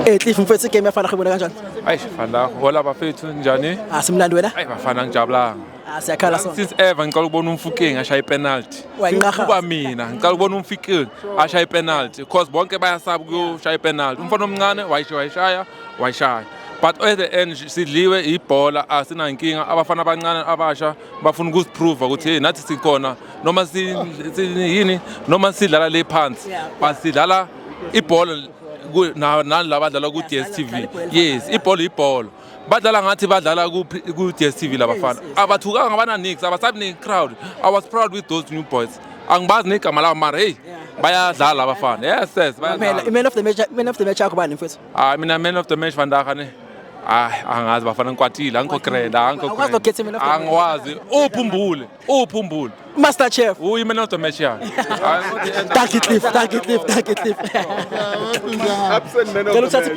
Cliff mfethu, igame yafana ngibona kanjani? Ayi fana, hola bafethu, njani? Ah, simnandi, wena? Ayi bafana, ngijabulanga. Ah, siyakhala sonke. Since ever ngicela ukubona uMofokeng ashaya ipenalty. Wayinqaha. Kuba mina ngicela ukubona uMofokeng ashaya ipenalty because bonke bayasaba ukuyoshaya ipenalty. Umfana omncane wayishaya, wayishaya, wayishaya. But at the end sidliwe ibhola, asinankinga. Abafana abancane abasha bafuna ukuziprove ukuthi hey, nathi sikhona, noma si yini, noma sidlala le phansi, but sidlala ibhola nani labadlala ku DStv. Yes, ibhola, ibhola badlala ngathi badlala ku DStv labafana abathukanga, abana nix, abasabi ne crowd. I was proud with those new boys. Angibazi negama labo, mara hey, bayadlala abafana. Yes, Phela bayadlala. I-man of the match, man of the match yakho bani, mfethu? Hayi, mina man of the match vandaga ne, hayi, angazi bafana, ngikwatile, angikho grand, angikho Awukwazi grand. ukukhetha i-man of the match? Angikwazi. Uphi uMbule? Uphi uMbule? Master Chef. Uyi man of the match ya. Thank you, Cliff. Thank you, Cliff. Thank you, Cliff. Absent man of Cela the uthathe match.